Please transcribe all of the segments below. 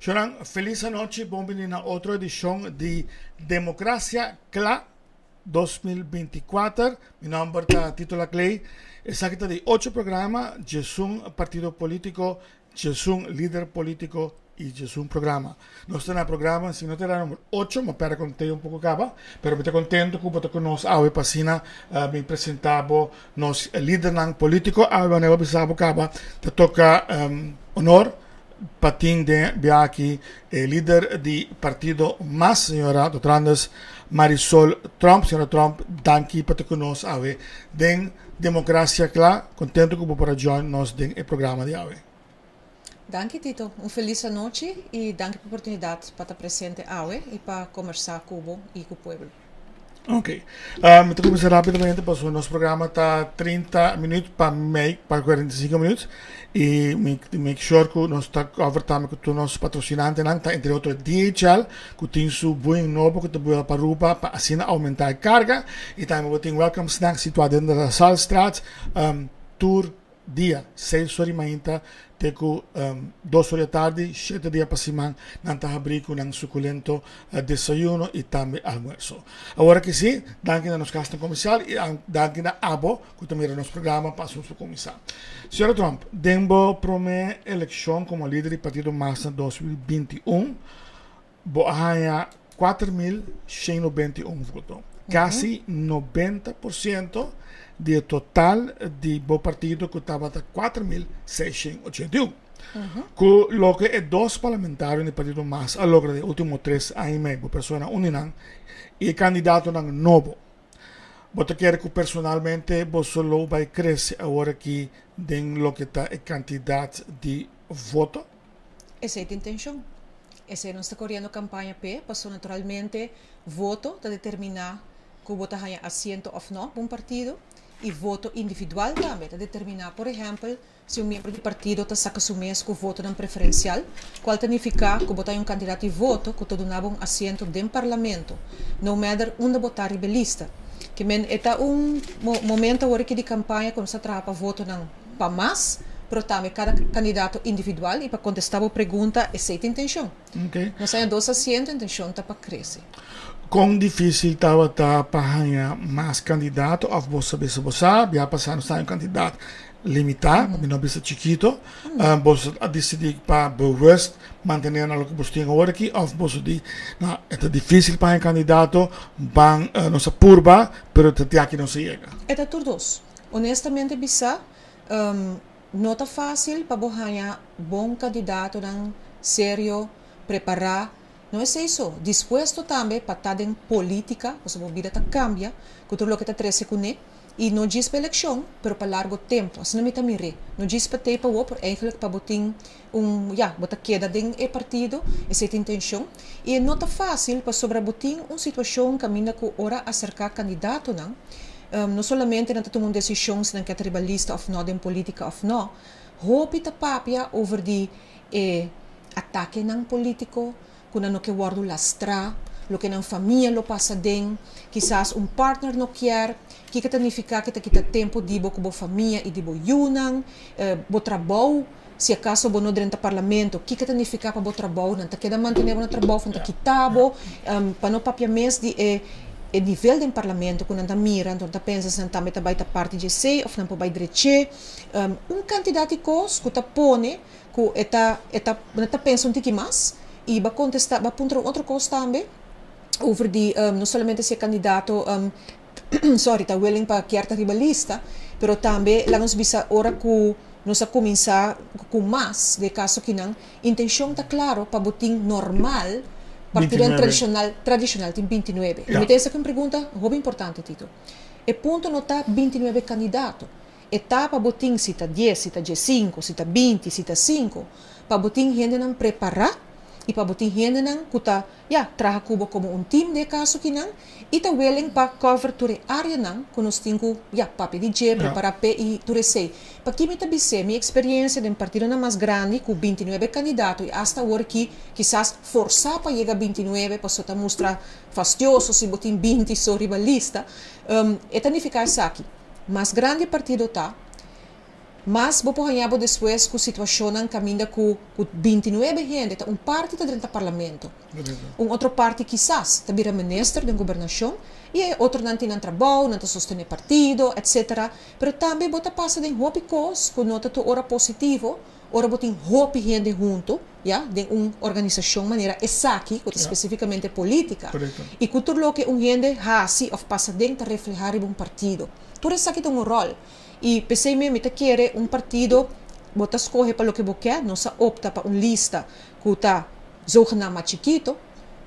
Shonan, felis anochi, bon bini na otro edishon di Demokrasia Kla 2024. Mi nòmber ta Tito Laclay. Esaki ta di ocho programa, djesun partido polítiko, djesun lider polítiko i djesun programa. Nos ta na programa, si no ta era number ocho, mi a pèrdè konteo un poko kaba, pero mi ta kontento ku bo ta ku nos awe pa asina mi presentá bo nos lidernan polítiko. Awe manera bo a bisa bo kaba ta toka honor pa tin den bia aki e lider di partido mas, señora Dotrandes Marisol Tromp. Señora Tromp, danki pa ta ku nos awe den Democracia Kla. Kontento ku bo por a join nos den e programa di awe. Danki Tito, un felis anochi i danki pa oportunidat pa ta presente awe i pa kombersá ku bo i ku pueblo. Ok. Mi ta kuminsá rápidamente pasobra nos programa ta 30 minüt pa mei, pa 45 minüt i mi make sure ku nos ta cover tambe ku tur nos patrosinantenan ta entre otro DHL ku tin su boeing nobo ku ta bula pa Aruba pa asina oumentá e karga i tambe bo tin Welcome Snack situá den de La Sallestraat tur dia, seis ora di mainta te ku dos ora di atardi, shete dia pa siman nan ta habrí ku nan sukulento desayuno i tambe almuerso. Awor aki sí, danki na nos kasnan komersial i danki na abo ku ta mira nos programa pa asuntu por kuminsá. Señora Tromp, den bo promé elekshon komo lider di Partido Mas na 2021, Bo a haña 4191 voto, kasi 90% di e total di bo partido ku tabata 4681. Ku loke e dos parlamentarionan di partido mas a logra den e ultimo tres aña i mei, bo persona uni nan i e kandidatonan nobo. Bo ta kere ku personalmente boso lo bai krese aworakí den loke ta e kantidat di voto? Esei ta intencion. Esei nos ta coriendo campaña p'e, paso naturalmente voto ta determina cu bo ta haña asiento of no pa un partido y voto individual tambe ta determina, por ehempel, si un miembro di partido ta saca su mes cu votonan preferencial, cual ta nifica cu bo ta haña un cantidad di voto cu ta duna bo un asiento den parlamento, no matter unda bo ta riba e lista. Ke men e ta un momento awor aki di campaña cu nos ta traha pa votonan pa mas, pero tambe kada kandidato individual i pa kontestá bo pregunta esei ta intenshon. Nos haña dos asiento, intenshon ta pa krese. Kon difísil tabata pa haña mas kandidato òf bo sa bisa bo sa bia pasá nos ta haña un kantidat limitá, pa mi no bisa chikito, boso a disidí pa bewust mantené na loke boso tin awor aki òf boso di no e ta difísil pa haña kandidato ban nos a purba pero ta te aki nos a yega? E ta tur dos. Honestamente bisa, no ta fácil pa bo haña bon kandidatonan serio, prepará. No esei so, dispuesto tambe pa ta den polítika, pasobra bo bida ta kambia ku tur loke ta trese kuné, i no djis pa elekshon, pero pa largo tempu. Asina mi ta mir'é. No djis pa tei pa wou, pero eigenlijk pa bo tin un, ya, bo ta keda den e partido, esei ta intenshon. I e no ta fácil pasobra bo tin un situashon kaminda ku ora aserká kandidatonan, No solamente nan ta tuma un desishon si nan ke ta riba lista òf nò den polítika òf nò. Hopi ta papia over di e atakenan polítiko ku nan no ke wòrdu lastrá, loke nan famia lo pasa den, kisas un partner no kier, kiko ta nifiká ke ta kita tempu di bo ku bo famia i di bo yunan, bo trabou, si akaso bo no drenta parlamento, kiko ta nifiká pa bo trabou, nan ta keda mantené bo na trabou òf nan ta kita bo, pa no papia mes di e e nivel den parlamento ku nan ta mira, anto nan ta pensa si nan tambe ta bai ta parti dje esei òf nan por bai drech'é. Un kantidat di kos ku ta pone ku e ta e ta nan ta pensa un tiki mas i bo a kontestá bo a puntra un otro kos tambe over di no solamente si e kandidato sorry ta willing pa kier ta riba lista pero tambe laga nos bisa ora ku nos a kuminsá ku mas den e kaso kinan Intencion ta claro pa bo tin normal partidonan tradicional tradicional tin 29. Y mi ta esaki un pregunta hopi importante Tito. E punto no ta 29 candidato. E ta pa bo tin si ta dies, si ta diescinco, si ta binti, si ta cinco, pa bo tin hendenan prepara y pa bo tin hendenan cu ta Ya, traha ku bo komo un tim den e kaso kinan i ta willing pa cover tur e areanan ku nos tin ku, ya, papia di dje, prepará p'e i tur esei. Paki mi ta bis'é, mi eksperiencia den partidonan mas grandi ku 29 kandidato i asta awor ki kisas forsá pa yega 29 pasobra ta mustra fastioso si bo tin 20 so riba lista, e ta nifiká esaki, mas grandi e partido ta, Mas bo por haña bo despues ku situashonnan kaminda ku ku 29 hende ta un parti ta drenta parlamento. Un otro parti kisas ta bira minister den gobernashon i e otronan tin nan trabou, nan ta sostené partido, etc. Pero tambe bo ta pasa den hopi kos ku no ta tur ora positivo, ora bo tin hopi hende huntu, ya, den un organisashon manera esaki ku ta spesifikamente polítika. I ku tur loke un hende hasi òf pasa den ta reflehá riba un partido. Tur esaki ta un ròl. I p'esei mi ta kere un partido bo ta skohe pa loke bo ke, nos a opta pa un lista ku ta zogenaamd mas chikito,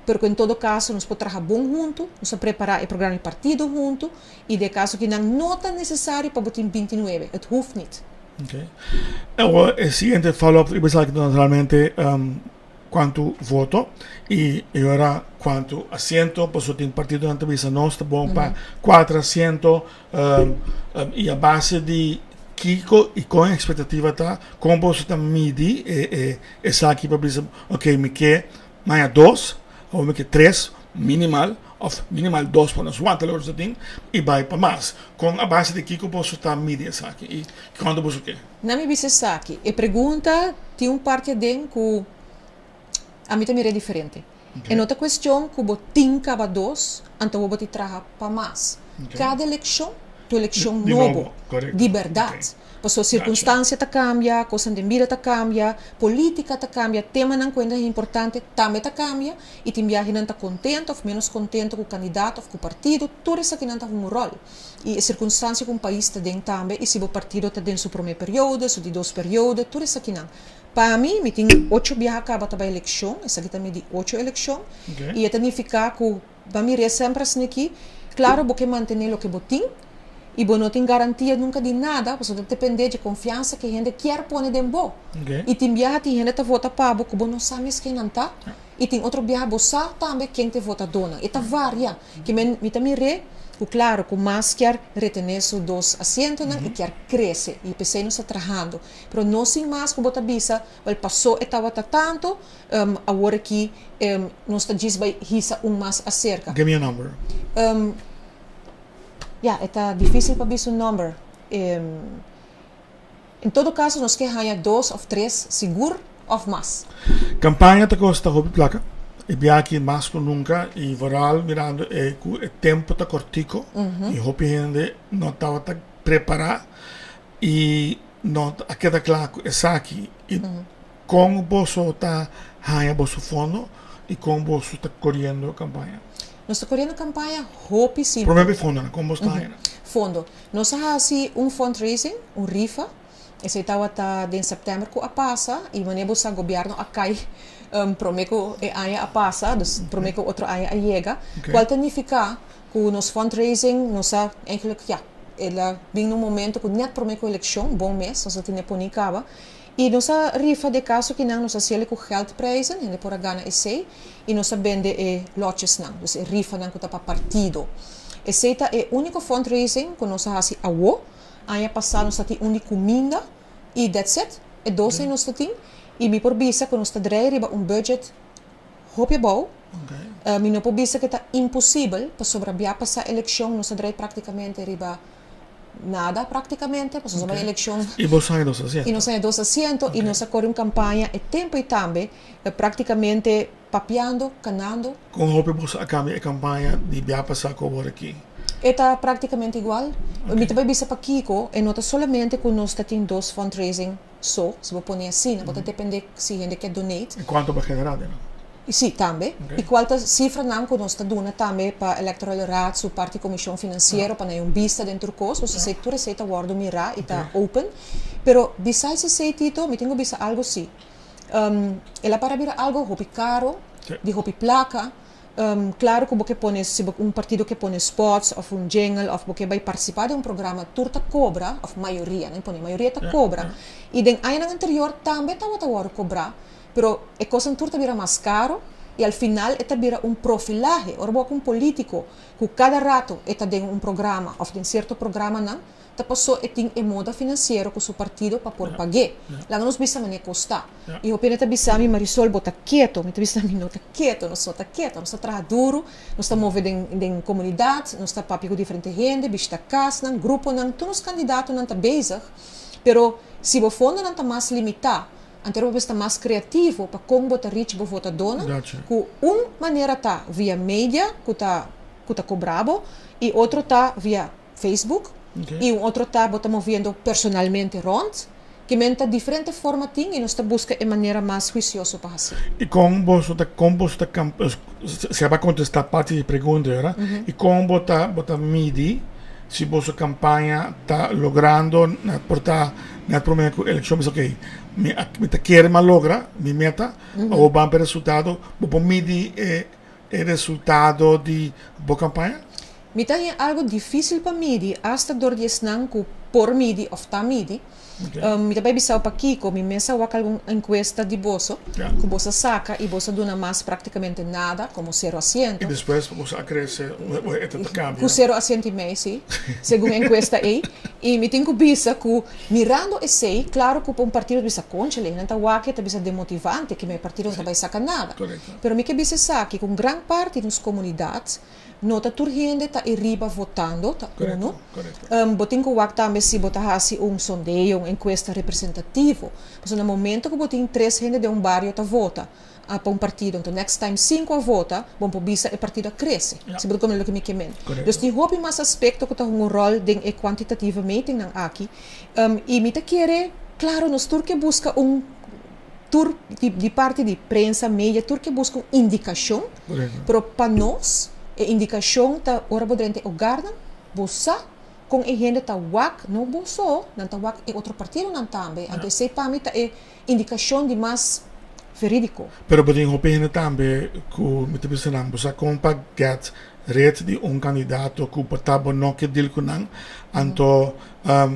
pero ku en todo kaso nos por traha bon huntu, nos a prepará e programa di partido huntu i den e kaso kinan no ta nesesario pa bo tin 29, het hoeft niet. Oké. Awor e siguiente follow up riba esaki ta naturalmente kuantu voto i e ora kuantu asiento, pasobra tin partidonan ta bisa nos ta bon pa kuater asiento i a base di kiko i kon e ekspektativa ta, kon boso ta midi e esaki pa bisa oké mi ke maña dos òf mi ke tres minimal òf minimal dos pa nos wanta loke nos ta tin i bai pa mas. Kon a base di kiko boso ta midi esaki i kuantu boso ke? Na mi bisa esaki, e pregunta tin un parti aden ku ami ta mira diferente. E no ta kuestion ku bo tin kaba dos, anto bo bo tin traha pa mas. Kada elekshon ta un elekshon nobo, di bèrdat. Pasobra sirkunstansia ta kambia, kosnan den bida ta kambia, polítika ta kambia, temanan ku hende ta importante tambe ta kambia i tin biahe nan ta kontento òf ménos kontento ku kandidato òf ku partido, tur esakinan ta hunga un ròl. I e sirkunstansia ku un pais ta den tambe i si bo partido ta den su promé periodo, su di dos periodo, tur esakinan. Pa mi, mi tin ocho biaha kaba ta bai elekshon, esaki ta mi di ocho elekshon, i e ta nifiká ku pa mi res semper asin'aki, klaro bo ke mantené loke bo tin i bo no tin garantia nunka di nada, pasobra ta dependé dje konfiansa ku e hende kier pone den bo. I tin biaha tin hende ta vota pa bo ku bo no sa mes ken nan ta, i tin otro biaha bo sa tambe ken ta e votadónan. E ta varia. Ke men mi ta mir'é ku klaro ku mas kier retené su dos asientonan i kier krese i p'esei nos ta trahando. Pero no sin mas ku bo ta bisa, wèl pasó e tabata tantu, awor aki nos ta djis bai hisa un mas aserka. Give me a number. Ya, e ta difísil pa bisa un number. En todo kaso nos ke haña dos òf tres sigur òf mas. Kampaña ta kosta hopi plaka. E bia aki mas ku nunka i vooral mirando e ku e tempu ta kortiko i hopi hende no tabata prepará i no a keda kla ku esaki i kon boso ta haña boso fondo i kon boso ta koriendo kampaña. Nos ta koriendo kampaña hopi simpel. Promé fondonan, kon boso ta haña nan? Fondo. Nos a hasi un fundraising, un rifa. Esei tabata den sèptèmber ku a pasa i wanneer bo sa gobièrnu a kai promé ku e aña a pasa, dus promé ku otro aña a yega. Kual ta nifiká ku nos fundraising nos a eigenlijk ya, el a bin na un momento ku nèt promé ku elekshon, bon mes, nos a tene poni kaba. I nos a rifa de kaso kinan nos a hasiel ku geldprijzen, hende por a gana esei, i nos a bende e lotjesnan, dus e rifanan ku ta pa partido. Esei ta e úniko fundraising ku nos a hasi awo. Aña pasá nos ta tin un di kuminda i that's it. E dos ei nos ta tin. I mi por bisa ku nos ta drei riba un budget hopi abou. Mi no por bisa ku e ta imposibel pasobra bia pasá elekshon nos a drei praktikamente riba nada praktikamente pasobra nos a bai elekshon. I boso haña dos asiento. I nos haña dos asiento i nos a kore un kampaña e tempu ei tambe praktikamente papiando, kanando. Kon hopi boso a kambia e kampaña di bia pasá ku awor aki? E ta praktikamente igual. Mi ta bai bisa pakiko e no ta solamente ku nos ta tin dos fundraising so, si bo pone asina, bo ta depende si hende ke donate. I kuantu bo a generá den nan? Si, tambe. I kual ta sifranan ku nos ta duna tambe pa Electoral Raad su parti komishon finansiero pa nan e un bista den tur kos. Nos esei tur esei ta wòrdu mirá i ta open. Pero besides esei Tito, mi tin ku bisa algu si. El a para bira algo hopi caro, di hopi placa. Claro cu bo ke pone, si bo un partido ke pone spots of un jingle of bo ke bay participa den un programa, tur ta cobra, of mayoria, nan pone mayoria ta cobra. Y den añanan anterior tambe tabata worde cobra, pero e cosnan tur ta bira mas caro y al final e ta bira un profilahe. Ora bo wak un politico cu cada rato e ta den un programa of den cierto programanan, Ta paso e tin e moda finansiero ku su partido pa por pag'é. Laga nos bisa manera kos ta. I hopi hende ta bisa mi, Marisol, bo ta keto. Mi ta bisa, mi no ta keto, nos no ta keto. Nos ta traha duru, nos ta move den den komunidat, nos ta papia ku diferente hende, bishita kasnan, gruponan, tur nos kandidatonan ta bezig. Pero. Si bo fondonan ta mas limitá, anto bo mester ta mas kreativo pa kon bo ta reach bo votadónan, ku un manera ta via media ku ta ku ta kobra bo i otro ta via Facebook i un otro ta bo ta moviendo personalmente rònt. Ki men ta diferente forma tin i nos ta buska e manera mas huisioso pa hasi. I kon boso ta kon boso ta si a kontestá parti di pregunta yora, i kon bo ta bo ta midi si boso kampaña ta logrando na por ta na promé ku elekshon bisa okey mi a mi ta kere mi a logra mi meta awor ban pa e resultado bo por midi e e resultado di bo kampaña? Mi ta haña algo difísil pa midi asta dor di esnan ku por midi òf ta midi. Mi ta bai bisao pakiko, mi mes a wak algun enkuesta di boso ku boso a saka i boso a duna mas praktikamente nada, komo sero asiento. I despues boso a krese, e ta kambia. Ku sero asiento i mei, si, segun e enkuesta ei. I mi tin ku bisa ku mirando esei, klaro ku pa un partido ta bisa, Konchale, nan ta wak e ta bisa demotivante, ke mi partido no ta bai saka nada. Pero mi ke bisa esaki, ku un gran parti di nos komunidat No ta tur hende ta e riba votando, ta uno. Bo tin ku wak tambe si bo ta hasi un sondeo, un enkuesta representativo. Pasobra na momento ku bo tin tres hende den un bario ta vota pa un partido, anto next time sinku a vota, bo por bisa e partido a krese. Si bo ta komprende loke mi ke men. Dus tin hopi mas aspekto ku ta hunga un ròl den e kwantitatieve metingnan aki. I mi ta kere, klaro nos tur ke buska un. Tur di parti di prensa, media, tur ke buska un indikashon, pero pa nos e indikashon ta ora bo drenta e hogarnan, bo sa kon e hende ta wak, no bo so, nan ta wak e otro partidonan tambe, anto esei pa mi ta e indikashon di mas veridiko. Pero bo tin hopi hende tambe ku mi ta bisa nan, bo sa kon pa get red di un kandidato ku por ta bo no ke deal ku nan, anto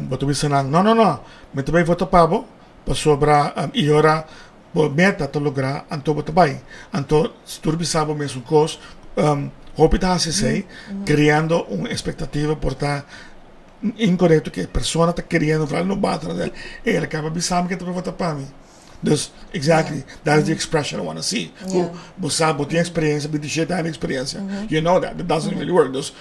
bo ta bisa nan, no no no, mi ta bai vota pa bo, Pasobra i ora bo meta ta logra, anto bo ta bai. Anto si tur bisa bo mesun kos, hopi ta hasi esei, kreando un espektativa por ta inkorekto ku e persona ta keriendo vral no batra del, e el a kaba bisa mi ke ta por vota pa mi. Dus, exactly, that is the expression I wanna see. Ku bo sa, bo tin eksperensia, 27 aña di eksperensia, you know that, that doesn't really work. Dus,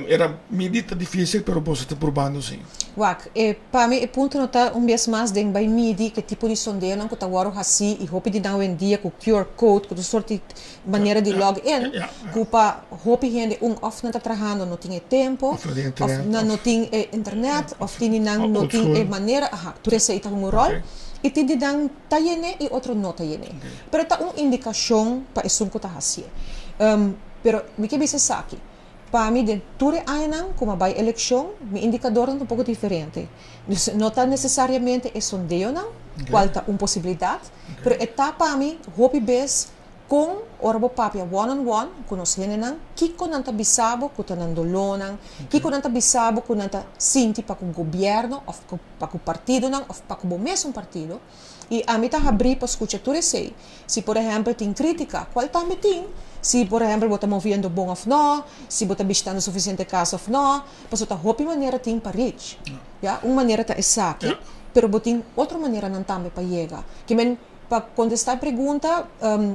era midi ta difisil, pero boso ta probando si. Wak, e pa mi e punto no ta un bies mas den bai midi ke tipo di sondeonan ku ta wòrdu hasí i hopi di nan awendia ku QR code ku tur sort di manera di log in ku pa hopi hende un òf nan ta trahando no tin e tempu òf nan no tin e internet òf tin di nan no tin e manera aha tur esei ta hunga un ròl i tin di nan ta yen'é i otro no ta yen'é pero ta un indikashon pa esun ku ta hasié pero mi ke bisa esaki. Pa mi den tur e añanan ku mi a bai elekshon, mi indikadornan ta un poko diferente. Dus no ta nesesariamente e sondeonan, kual ta un posibilidat, pero e ta pa mi hopi bes kon ora bo papia one on one ku nos hendenan, kiko nan ta bisa bo ku ta nan dolónan, kiko nan ta bisa bo ku nan ta sinti pa ku gobièrnu òf pa ku partidonan òf pa ku bo mesun partido. I ami ta habrí pa skucha tur esei. Si por ehèmpel tin krítika, kual tambe tin, si por ehèmpel bo ta moviendo bon òf nò, si bo ta bishitando sufisiente kas òf nò, pasobra ta hopi manera tin pa reach. Ya, un manera ta esaki, pero bo tin otro maneranan tambe pa yega. Ke men, pa kontestá e pregunta,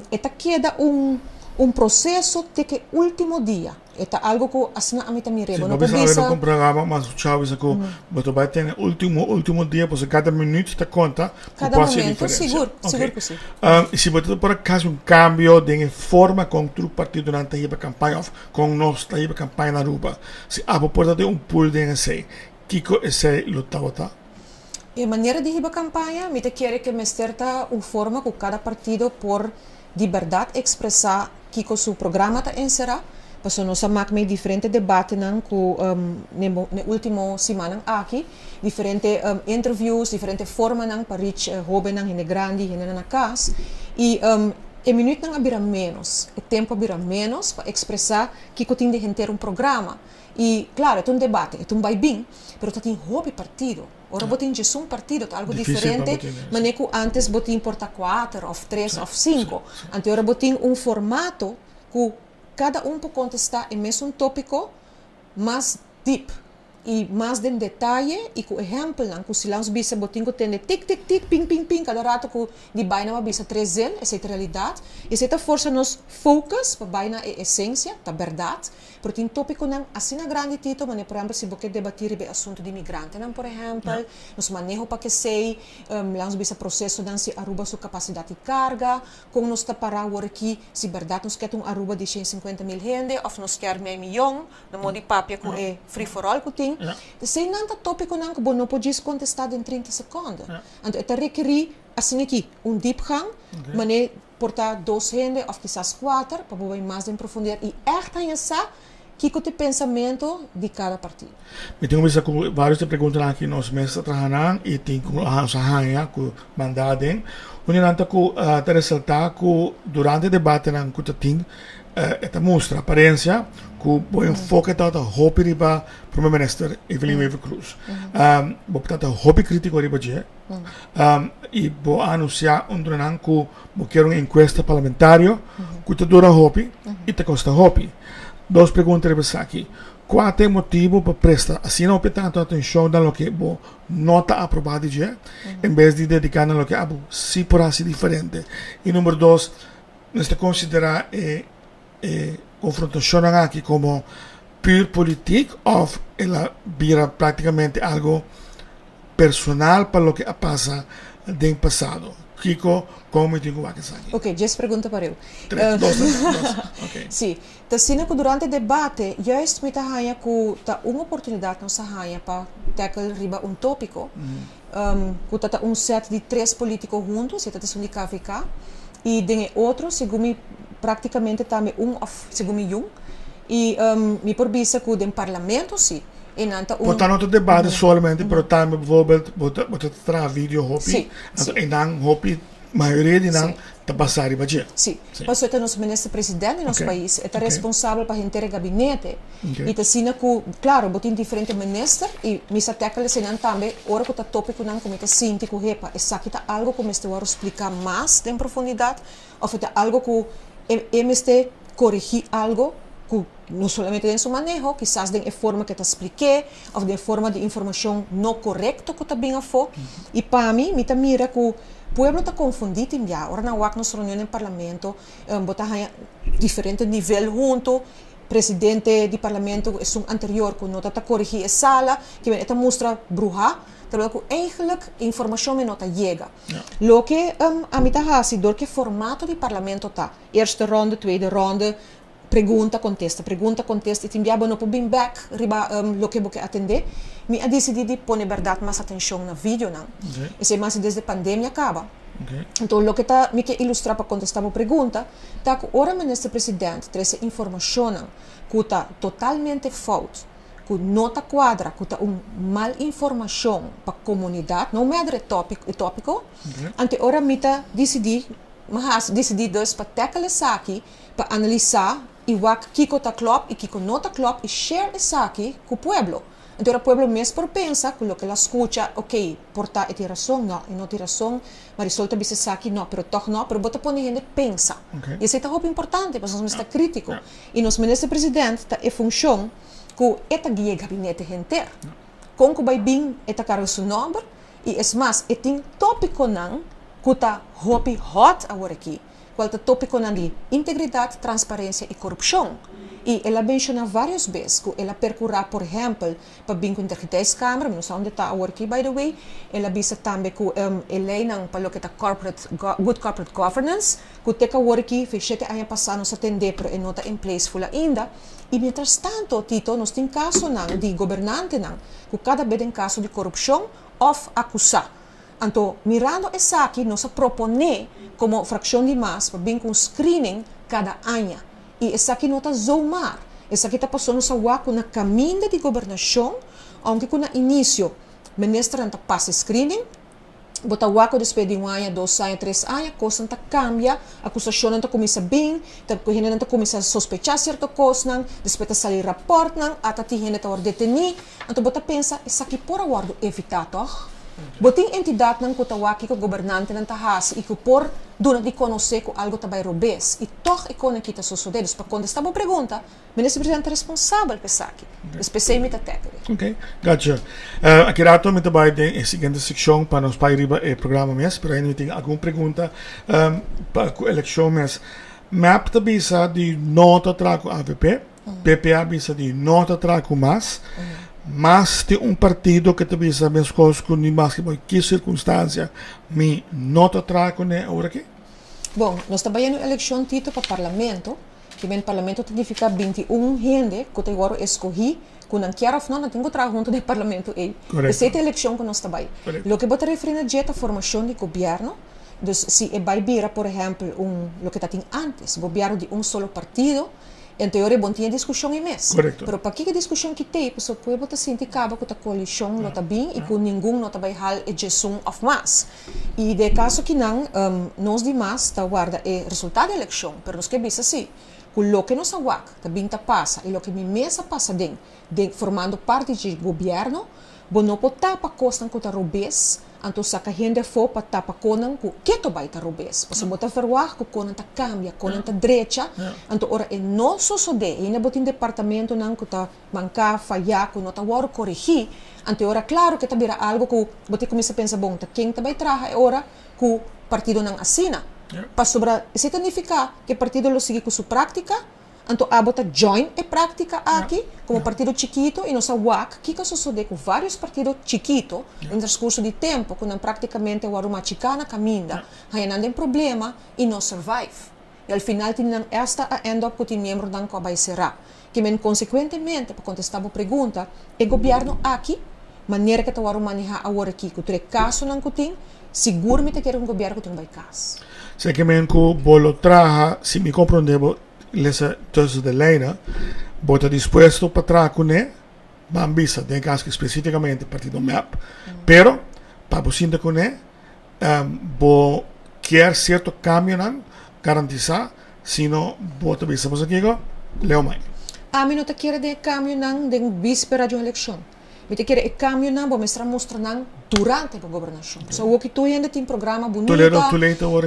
e ta keda un un proseso te ku e último dia. E ta algo ku asina ami ta mir'é. Si, Bo no bo por bisa awe bisa. no kumpra rama, mas chau bisa ku bo ta bai tene ultimo, ultimo dia, pasobra kada minuut ta konta ku Kada por hasi e momento, diferensia. sigur, Ok. sigur ku si. I si bo ta por akaso un kambio den e forma kon tur partidonan ta hiba kampaña òf kon nos ta hiba kampaña na Aruba, si abo por ta den un pool den esei, kiko esei lo tabata? E manera di hiba kampaña, mi ta kere ke mester ta un forma ku kada partido por di bèrdat ekspresá kiko su programa ta enserá, pasobra nos a mak mei diferente debatenan ku ne ne último simannan aki, diferente interviews, diferente formanan pa reach hóbennan, hende grandi, hendenan na kas, i e minütnan a bira ménos, e tempu a bira ménos pa ekspresá kiko tin den henter un programa. I klaro, e ta un debate, e ta un bai bin, pero ta tin hopi partido. Ora bo tin djesun partido ta algo diferente manera ku antes bo tin por ta kuater òf tres òf sinku. Anto ora bo tin un formato ku kada un por kontestá e mesun tópiko mas dip. I mas den detaye i ku ehèmpelnan ku si lans bisa bo tin ku tende tik tik tik pin pin pin kada rato ku di bai nan a bisa tres zin, esei ta realidat. Esei ta forsa nos focus pa bai na e esensia, ta bèrdat. Pero tin tópikonan asina grandi, Tito, manera por ehèmpel si bo ke debatí riba e asuntu di migrantenan por ehèmpel, nos maneho pa kesei, lans bisa prosesonan si Aruba su kapasidat di karga, Kon nos ta pará awor aki si bèrdat nos kier ta un Aruba di 150 mil hende òf nos kier mei miyon, no modo di papia ku e free for all ku tin. Esei nan ta tópikonan ku bo no por djis kontestá den 30 sekònde. Anto e ta rekerí asina aki un diepgang, manera por ta dos hende òf kisas kuater pa bo bai mas den profundidat i ègt haña sa kiko ta e pensamentu di kada partido. Mi tin ku bisa ku vários di e preguntanan aki nos mes a traha nan i tin ku nos a haña ku manda aden. Un di nan ta ku ta resaltá ku durante e debatenan ku ta tin e ta mustra aparensia ku bo enfoke tabata hopi riba Prome Minister Evelyn Wever-Croes. Bo tabata hopi kritiko riba dje i bo a anunsiá un duna nan ku bo kier un enkuesta parlamentario ku ta dura hopi i ta kosta hopi. Dos pregunta riba esaki. Kua ta e motibu pa presta asina hopi tantu atenshon na loke bo no ta aprobá di dje, en bes di dediká na loke abo sí por hasi diferente? I number dos, mester konsiderá e e konfrontashonnan aki komo pur politik òf el a bira praktikamente algu personal pa loke a pasa den pasado? Kiko, kon mi tin ku wak esaki? Ok, djes pregunta pareu. Tres, dos, dos, ok. Sí, ta asina ku durante e debate juist mi ta haña ku ta un oportunidat nos a haña pa tackle riba un tópiko ku ta ta un sèt di tres polítiko huntu, si e ta esun di KVK, i den e otro segun mi práktikamente tambe un òf segun mi yun. I mi por bisa ku den parlamento sí e nan ta un. Por ta no ta debate solamente pero tambe bijvoorbeeld bo ta bo ta traha video hopi anto e nan hopi mayoria di nan ta basa riba dje. Sí, pasobra e ta nos minister president di nos pais, e ta responsabel pa henter e gabinete i ta asina ku klaro bo tin diferente minister i mi sa tackle eseinan tambe ora ku ta tope ku nan ku mi ta sinti ku hepa esaki ta algo ku mester wòrdu splika mas den profundidat òf e ta algo ku e mester korigí algo ku no solamente den su maneho, kisas den e forma ku e ta splik'é òf den e forma di informashon no korekto ku ta bin afó. I pa mi, mi ta mira ku pueblo ta konfundí tin bia. Ora nan wak nos reunion den parlamento, bo ta haña diferente nivel huntu, presidente di parlamento ku esun anterior ku no ta ta korigí e sala, kimen e ta mustra bruhá, terwijl ku eigenlijk informashon mi no ta yega. Loke ami ta hasi dor ku e formato di parlamento ta, Eerste ronde, tweede ronde, pregunta, contesta, pregunta, contesta y tin bia bo no por bin bek riba loke bo ke atende. Mi a dicidi di pone berdad mas atencion na videonan. Esey mas desde pandemia caba. Enton loke ta mi ke ilustra pa contesta bo pregunta ta cu ora Minister President trece informacionnan cu ta totalmente fout, cu no ta cuadra, cu ta un mal informacion pa comunidad, no matter e topico, anto ora mi ta dicidi Mi a hasi disidí dus pa tackle esaki, pa analisá i wak kiko ta klòp i kiko no ta klòp i share esaki ku pueblo. Anto ora pueblo mes por pensa ku loke el a skucha, ok, por ta e tin rason, no, e no tin rason, Marisol ta bisa esaki, no, pero tòg no, pero bo ta pone hende pensa. I esei ta hopi importante pasobra nos mester ta krítiko. I nos minister president ta e funshon ku e ta guia e gabinete henter. Kon ku bai bin e ta karga su nòmber I es mas, e tin tópikonan ku ta hopi hòt aworakí, kual ta tópikonan di integridat, transparensia i korupshon. I el a menshoná vários bes ku el a perkurá, por ehèmpel, pa bin ku Integriteitskamer, mi no sa unda e ta aworakí by the way, el a bisa tambe ku e leinan pa loke ta corporate good corporate governance, ku te ku aworakí, fe shete aña pasá nos a tendé, pero e no ta in place ful ainda. I mientras tanto, Tito, nos tin kasonan di gobernantenan ku kada be den kaso di korupshon òf akusá. Anto, mirando esaki, nos a proponé komo frakshon di mas pa bin ku un screening kada aña. I esaki no ta zomaar. Esaki ta pasobra nos a wak ku na kaminda di gobernashon, ounke ku na inisio ministernan ta pasa e screening, Bo ta wak ku despues di un aña, dos aña, tres aña, kosnan ta kambia, akusashonnan ta kuminsá bin, ta hendenan ta kuminsá sospechá sierto kosnan, despues ta sali rapòrtnan, ata tin hende ta wòrdu detení. Anto bo ta pensa, esaki por a wòrdu evitá tòg? Bo tin entidatnan ku ta wak kiko gobernantenan ta hasi i ku por duna di konosé ku algu ta bai robes i tòg e kos aki ta sosodé. Dus pa kontestá bo pregunta, Minister Presidente ta responsabel pa esaki. Dus p'esei mi ta tackle. Ok, gotcha. Aki rato mi ta bai den e siguiente sekshon pa nos bai riba e programa mes, pero ainda mi tin algun pregunta pa ku elekshon mes. Mep ta bisa di no ta traha ku avp, PP a bisa di no ta traha ku mas. Mas tin un partido ku ta bisa meskos ku ni maske bo ki sirkunstansia mi no ta traha kuné ora aki. Bon, nos ta bai en un elekshon Tito pa parlamento. Ki men parlamento ta nifiká 21 hende ku ta wòrdu eskohí ku nan kier òf no nan tin ku traha huntu den e parlamento ei. Esei ta e elekshon ku nos ta bai. Loke bo ta referí na dje ta formashon di gobièrnu. Dus si e bai bira por ehèmpel un loke ta tin ántes, gobièrnu di un solo partido, ento e ora e bon tin e diskushon ei mes. Pero pakiko e diskushon ki t'ei? Pasobra pueblo ta sinti kaba ku ta koalishon lo ta bin i ku ningun no ta bai hal e djesun òf mas. I den e kaso kinan nos di mas ta warda e resultado di elekshon, pero nos ke bisa si ku loke nos a wak ta bin ta pasa i loke mi mes a pasa den den formando parti dje gobièrnu, bo no por tapa kosnan ku ta robes, anto saka hende afó pa tapa konan ku keto bai ta robes. Pasobra bo ta verwagt ku konan ta kambia, konan ta drecha, anto ora e no sosodé, ainda bo tin departamentonan ku ta manká, fayá, ku no ta wòrdu koregí, anto e ora klaro ke ta bira algu ku bo tin kuminsá pensa, bon, ta ken ta bai traha e ora ku partidonan asina? Pasobra esei ta nifiká ku e partido lo sigui ku su práktika, anto abo ta join e práktika aki komo partido chikito i nos a wak kiko a sosodé ku vários partido chikito den transkurso di tempu ku nan práktikamente a wòrdu machiká na kaminda, haña nan den problema i no survive. I al final tin nan esta a end up ku tin miembronan ku a bai será. Ke men konsekuentemente, pa kontestá bo pregunta, e gobièrnu aki, manera ke ta wòrdu manehá awor aki ku tur e kasonan ku tin, sigur mi ta kere un gobièrnu ku tin bai kas. Sa ke men ku bo lo traha, si mi komprondé bo lesa tussen de lijnen, bo ta dispuesto pa traha kuné, ban bisa den e kaso aki spesífikamente partido mep, pero pa bo sinta kuné bo kier sierto kambionan garantisá, sino bo ta bisa bo sa kiko, leu mai. Ami no ta kere den e kambionan den bíspera di un elekshon. Mi ta kere e kambionan bo mester a mustra nan durante bo gobernashon. Pasobra awor ki tur hende tin programa bunita,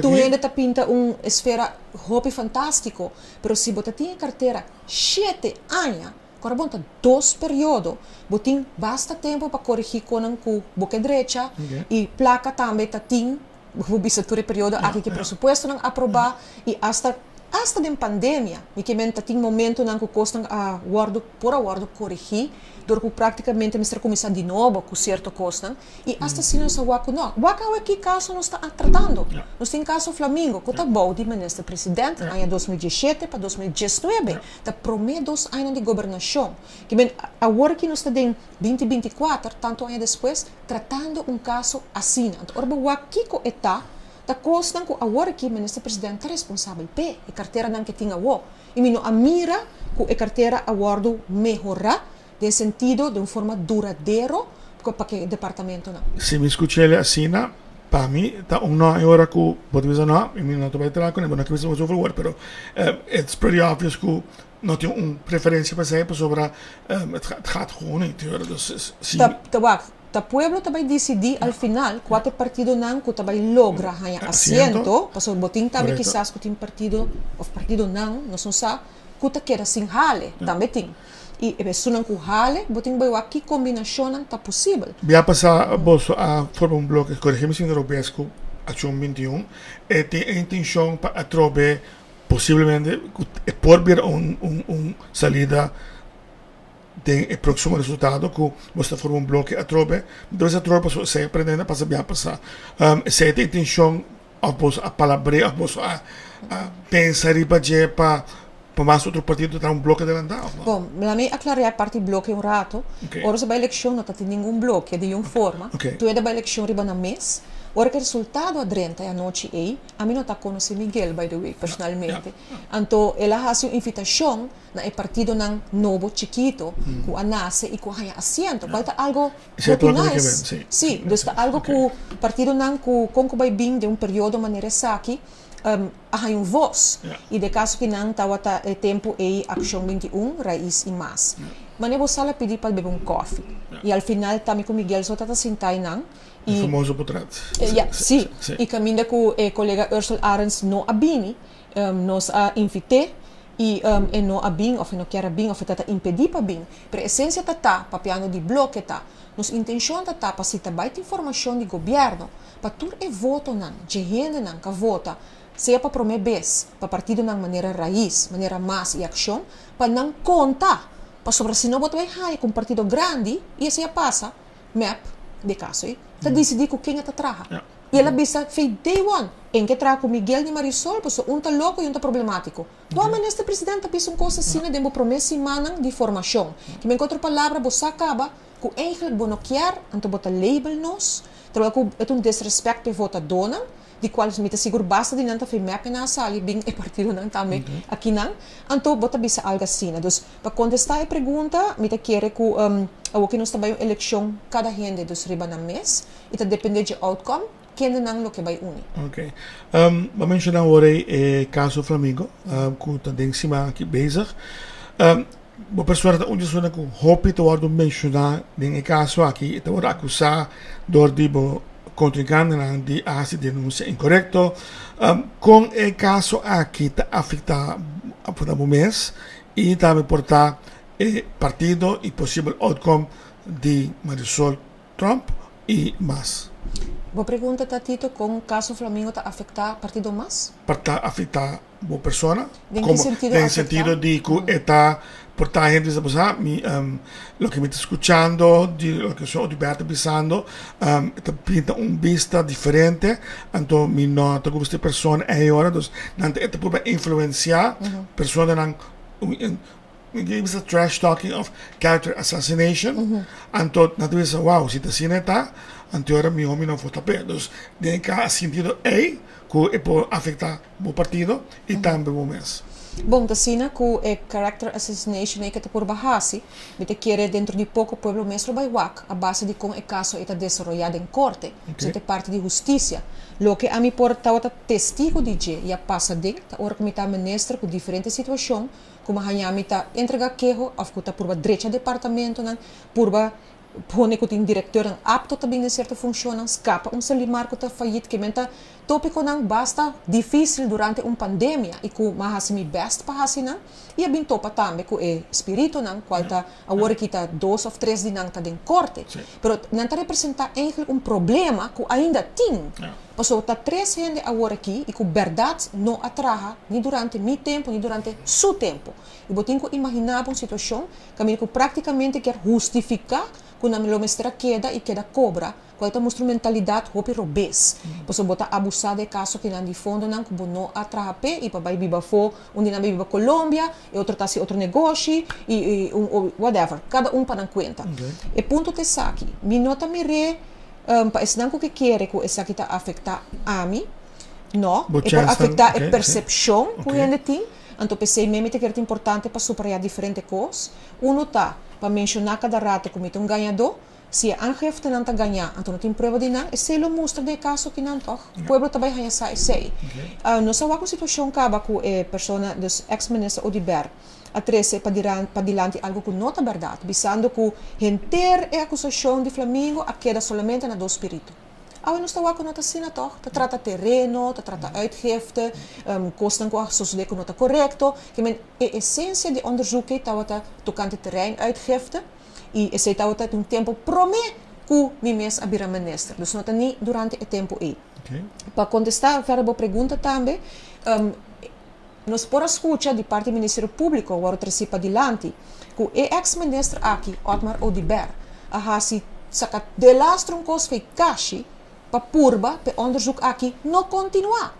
tur hende ta pinta un esfera hopi fantástiko, pero si bo ta tin e kartera shete aña, kora bon ta dos periodo, bo tin basta tempu pa korigí konan ku bo ke drecha i plaka tambe ta tin, bo bisa tur e periodo aki ku e presupuestonan aprobá i asta asta den pandemia mi ke men ta tin momentonan ku kosnan a wòrdu por a wòrdu korigí dor ku práktikamente mester kuminsá di nobo ku sierto kosnan i asta asina nos a wak ku no wak awe ki kaso nos ta tratando nos tin kaso Flamingo ku ta bou di minister president aña 2017 pa 2019 ta promé dos añanan di gobernashon ke men awor ki nos ta den 2024 tantu aña despues tratando un kaso asina. Anto ora bo wak kiko e ta, ta kosnan ku awor aki Minister President ta responsabel p'e, e karteranan ke tin awo. I mi no a mira ku e kartera a wòrdu mehorá den sentido den un forma duradero pa ke departamentonan. Si mi skuch'el asina, pa mi ta un no e ora ku bo ta bisa no, mi no ta bai traha kuné, bo no ke bisa zoveel woord, pero it's pretty obvious ku no tin un preferencia pa esei pasobra het gaat gewoon niet. Dus si. Ta wak, ta pueblo ta bai disidí al final kua ta e partidonan ku ta bai logra haña asiento, pasobra bo tin tambe kisas ku tin partido òf partidonan, nos no sa, ku ta keda sin hale, tambe tin. I esunnan ku hale, bo tin ku bai wak ki kombinashonnan ta posibel. Bia pasá boso a forma un bloke, korigí mi si mi ta robes, ku Akshon 21, e tin e intenshon pa atrobe Posiblemente ku e por bira un un un salida den e próksimo resultado ku bo ta forma un bloke atrobe. Mi ta bisa atrobe pasobra esei a prende na pasa bia pasá. Esei ta e intenshon òf boso a palabr'é òf boso a a pensa riba dje pa pa mas otro partido ta traha un bloke adelantá òf no? Bon, laat mi aklará e parti bloke un rato. Ora bo bai elekshon no ta tin ningun bloke di yun forma. Tur hende bai elekshon riba nan mes. Ora ku e resultado a drenta e anochi ei, Ami no ta conoce Miguel, by the way, personalmente. Anto el a haci un invitacion na e partidonan nobo chikito cu a nace y cu a haña asiento, cual ta algo hopi nice. Si, dus ta algo cu partidonan cu con cu bay bin den un periodo manera esaki a haña un voz. Y den caso ki nan tawata e tempo ey Accion 21, Raiz y mas. Mane bo sala pidi pa bebe un koffie. Y al final tambe cu Miguel so tata sintai nan. E Y famoso portret. Ja, si. Si. Y caminda cu e colega Ursula Arends no a bini, nos a invite y e no a bin of e no kier a bin of e tata impedi pa bin. Pero esencia ta papiando di bloke ta. Nos intencion ta pa si ta bai informacion di gobierno, pa tur e votonan, dje hendenan ka vota, sea pa prome bes, pa partidonan manera Raiz, manera MAS y Accion, pa nan conta, pa sobre si no bo ta bai haya cu un partido grandi, y esey a pasa, MEP, de caso, ta decidi cu ken ta traha. Y el a bisa, fei day one, en ke traha cu Miguel ni Marisol, pues un ta loco y un ta problematico. Cua minister presidente bisa un cos asina den bo prome simannan di formacion? Cu men otro palabra, bo sa caba, cu eigenlijk bo no kier, anto bo ta label nos, terwijl cu het un disrespect pe votadonan, di cual mi ta sigur basta di nan ta fe MEP na sali bin e partidonan tambe akinan, anto bo ta bisa algo asina. Dus pa contesta e pregunta, mi ta kere cu awo cu nos ta bay un eleccion cada hende dus riba nan mes, y ta depende di outcome, kende nan lo ke bay uni. Ok. Bo a menciona awor e caso Flamingo, cu ta den siman aki bezig. Bo persona ta un persona cu hopi ta wordo menciona den e caso aki, e ta wordo acusa door di bo contrincantenan di haci denuncia incorrecto. Con e caso aki ta afecta bo mes y tambe por ta e partido y posibel outcome di Marisol Tromp y MAS? Bo pregunta ta, Tito, con caso Flamingo ta afecta partido MAS? Pa ta afecta bo persona? Den Como, ki sentido den afecta? Sentido di cu e ta por ta hende sa pasa mi loke mi ta scuchando di loke señor Oduber ta bisando, ta pinta un bista diferente, anto mi no ta gusta e persona ey ora, dus nan ta e ta purba influencia personanan, mi ke bisa trash talking of character assassination, anto nan ta bisa, "Wow, si ta asina e ta, anto ora miho mi no vota p'e." Dus den e sentido ey cu e por afecta bo partido y tambe bo mes. Bon, ta asina cu e character assassination ey cu ta purba hasi, mi ta kere dentro di poco pueblo mes lo bay wak a base di con e caso ey ta desaroya den corte. So ta parte di husticia. Loke ami por tawata testigo di dje y a pasa den, ta ora cu mi ta minister cu diferente situacion, cu haña mi ta entrega keho of cu ta purba drecha departamentonan, purba pone cu tin directornan apto ta bin den cierto funcionnan, scapa un Serlimar cu ta failliet, ke men ta topiconan basta dificil durante un pandemia y cu m'a haci mi best pa haci nan, y a bin topa tambe cu e spiritonan, cual ta awor aki ta dos of tres di nan ta den corte. Pero nan ta representa eigenlijk un problema cu ainda tin. Pasobra ta tres hende awor aki y cu berdad no a traha ni durante mi tempo ni durante su tempo. Y bo tin cu imagina un situacion caminda cu practicamente kier hustifica cu nan lo mester a keda y keda cobra, cual ta mustra un mentalidad hopi robes. Pasobra bo ta abusa di e caso kinan di fondonan cu bo no a traha pe y pa bay biba afo, un di nan bay biba Colombia, e otro ta haci otro negoshi y un, whatever, cada un pa nan cuenta. E punto ta esaki, mi no ta mire pa esnan cu ke kere cu esaki ta afecta ami, no, Bo e por chance afecta e si. Percepcion cu hende tin, anto pesey mi ta kere ta importante pa subraya diferente cos. Uno ta pa menciona cada rato cu mi ta un gañador. Si e aangiftenan ta gaña, anto no tin prueba di nan, esey lo mustra den e caso kinan toch? Pueblo ta bay haña sa esey. Nos a wak un situacion caba cu e persona, dus ex-minister Oduber, a trece pa dilanti algo cu no ta berdad, bisando cu henter e acusacion di Flamingo a keda solamente na dos spirito. Awe nos ta wak cu no ta asina toch? Ta trata tereno, ta trata uitgifte, cosnan cu a sosode cu no ta corecto. Ke men e esencia di onderzoek ey tawata tocante terreinuitgifte y esey tawata un tempo prome cu mi mes a bira minister. Dus no ta ni durante e tempo ey. Pa contesta verder bo pregunta tambe, nos por a scucha di parti Ministerio Publico worde treci padilanti cu e ex-minister aki, Otmar Oduber, a hasi saca delastro un cos fei kashi pa purba pe onderzoek aki no continua.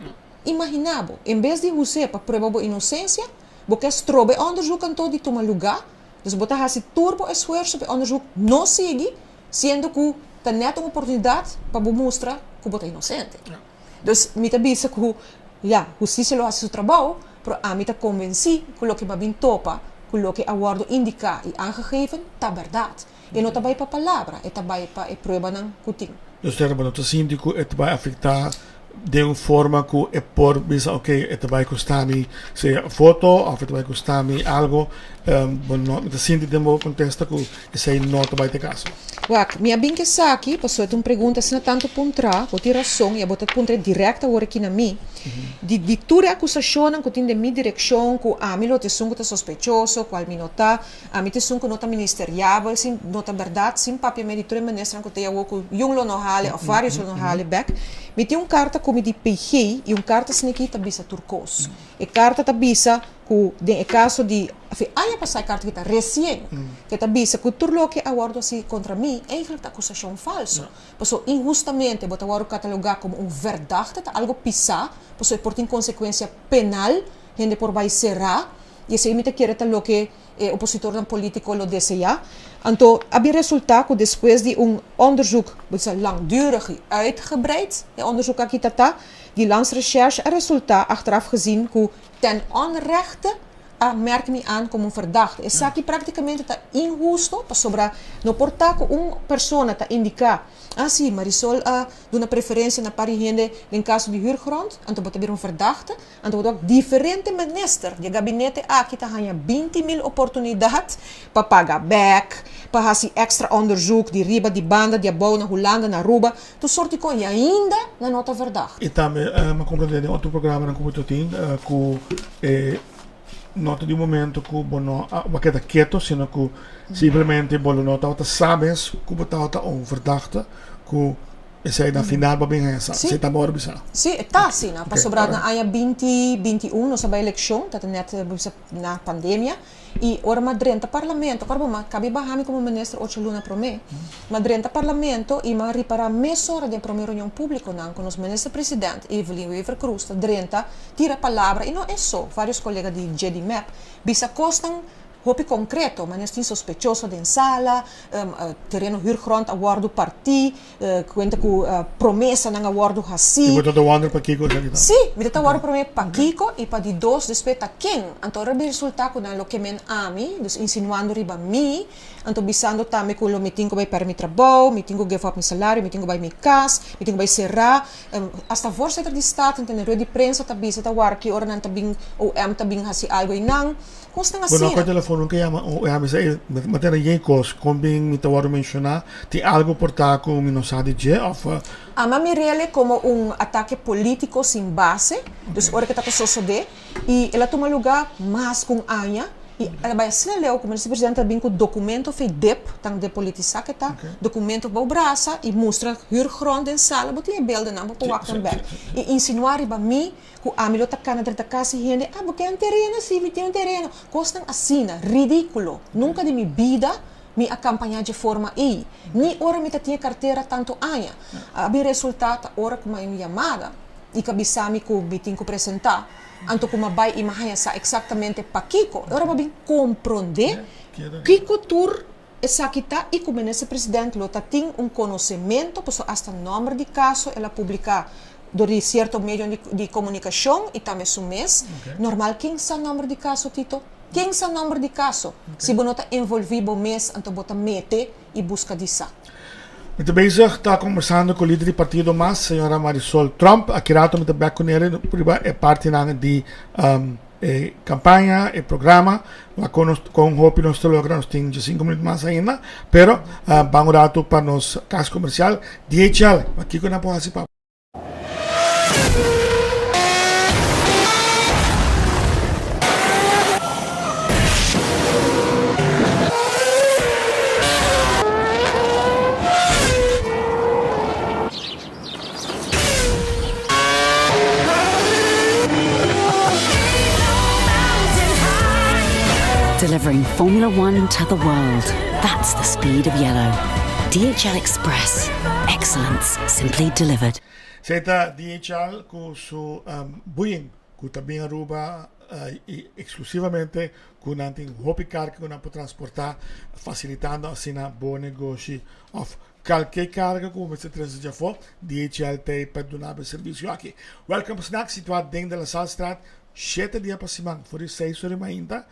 Imagina bo, en bes di hus'é pa prueba bo inocencia, bo ke strobe onderzoek anto di tuma lugar, dus bo ta hasi tur bo esfuerso pe onderzoek no sigui, siendo cu ta net un oportunidad pa bo mustra cu bo ta inocente. Dus mi ta bisa cu, ja, husticia lo haci su trabou, pero ami ta convenci cu loke m'a bin topa, cu loke a wordo indica y aangegeven, ta berdad. E no ta bay pa palabra, e ta bay pa e pruebanan cu tin. Dus bo no ta sinti cu e ta bay afecta Den un forma ku e por bisa ok e ta bai kosta mi sea voto of e ta bai kosta mi algo bo no mi ta sinti den bo kontesta ku esei no ta bai ta e kaso. Wak, mi a bin ku esaki pasobra ta un pregunta asina tantu puntra, bo tin rason i abo ta puntra e dirèkt awor aki na mi, di di tur e akusashonnan ku tin den mi direkshon ku ami lo ta esun ku ta sospechoso, kual mi no ta, Ami ta esun ku no ta ministeriabel, sin no ta bèrdat, sin papia me di tur e ministernan ku ta ei awor ku yun lo no hale òf vários lo no hale bèk. Mi tin un karta ku mi di PG i un karta asina aki ta bisa tur kos. E karta ta bisa ku den e kaso di afe aña pasá e karta aki ta resien, ke ta bisa ku tur loke a wòrdu hasi kontra mi eigentlik ta akusashon falso. Pasobra inhustamente bo ta wòrdu katalogá komo un verdachte, ta algu pisá, pasobra e por tin konsekuensia penal, hende por bai será. I esei mi ta kere ta loke e opositornan politico lo desea. Anto a bin resulta cu despues di un onderzoek, bo bisa langdurig y uitgebreid, e onderzoek aki ta ta, di Landsrecherche a resulta achteraf gezien cu ten onrechte a merk mi aan como un verdachte. Esaki practicamente ta inhusto pasobra no por ta cu un persona ta indica, ah si, Marisol a duna preferencia na par di hende den caso di huurgrond, anto bo ta bira un verdachte. Anto bo ta wak diferente minister di e gabinete aki ta haña 20.000 oportunidat pa paga bek, pa hasi extra onderzoek di riba, di banda, di abou, na Hulanda, na Aruba, tur sorti kos i ainda nan no ta verdacht. I tambe mi a komprende den otro programanan ku bo ta tin ku e no ta di un momento ku bo no a bo a keda keto sino ku simplemente bo lo no tabata sa mes ku bo tabata un verdachte ku Esei na final bo bin hesa. Sí. Esei ta bo ora bisa. Sí, e ta asina. Ok, Pasobra na alright. aña 2021 nos a bai elekshon, ta ta nèt bo bisa na pandemia, i ora m'a drenta parlamento, kòrda bo m'a kabi baha mi komo minister ocho luna promé, m'a drenta parlamento i m'a ripará mesora den promé reunion públikonan ku nos minister president Evelyn Wever-Croes ta drenta tira palabra, i no e so, vários kolega di dje di mep, bisa kosnan Hopi konkreto, manera tin sospechoso den sala, tereno huurgrond a wòrdu partí, kuenta ku promesanan a wòrdu hasí. I bo ta ta wonder pakiko esaki ta? Sí, mi ta ta wòrdu promé pakiko i pa di dos despues ta ken. Anto ora bin resultá ku nan lo ke men ami, dus insinuando riba mi, anto bisando tambe ku lo mi tin ku bai pèrdè mi trabou, mi tin ku give up mi salario, mi tin ku bai mi kas, mi tin ku bai será. Hasta voorzitter di Staten ta den rueda di prensa ta bisa ta wòrdu ki ora nan ta bin OM ta bin hasi algu einan. Kosnan Bo no asina. koe telefon nunca yama un oe bisa ey mi tene yen kos kon bin mi ta wòrdu menshoná tin algo por ta ku mi no sa di dje òf. Ama mir'ele komo un atake polítiko sin base, dus ora ke ta ta sosodé i el a tuma lugá mas ku un aña i el a bai asina leu ku minister presidente a bin ku dokumento fei dep, tan depolitisá ke ta, dokumento bou brasa i mustra huurgrond den sala, bo tin e beldennan bo por wak nan bèk i insinuá riba mi Ku ami lo ta kana drenta kas i hende, ah, bo ke un tereno? Sí, mi tin un tereno. Kosnan asina, ridíkulo. Nunka di mi bida mi a kampañá dje forma ei. Ni ora mi ta tin e kartera tantu aña. A bin resultá ta ora ku mi a un yamada i ku a bisa mi ku mi tin ku presentá, anto ku mi a bai i mi a haña sa eksaktamente pakiko. E ora mi a bin komprondé kiko tur esaki ta i ku Minister President lo ta tin un konosementu, pasobra asta nòmber di kaso el a publiká dor di sierto medio di komunikashon i tambe su mes. Normal ken sa nòmber di kaso, Tito? Ken sa nòmber di kaso? Si bo no ta envolví bo mes, anto bo ta mete i buska di sa. Mi ta bezig ta kombersando ku lider di partido mas, señora Marisol Tromp. Aki rato mi ta bek kuné riba e partinan di E campaña, e programa, ma con nos, con hopi nos ta logra, nos tin 5 minuut mas ainda, pero uh, ban un rato pa nos cas comercial, DHL, ma kiko nan por haci pa Delivering Formula One to the world. That's the speed of yellow. DHL Express. Excellence simply delivered. Esey ta DHL cu su um, boeing cu ta bin Aruba uh, y exclusivamente cu nan tin hopi carga cu nan por transporta facilitando asina bo negoshi of Kalke karga ku bo mester trese djafó, DHL ta ei pa duna bo e servisio aki. Welcome Snack situá den De La Sallestraat, shete dia pa siman, for di seis ora di mainta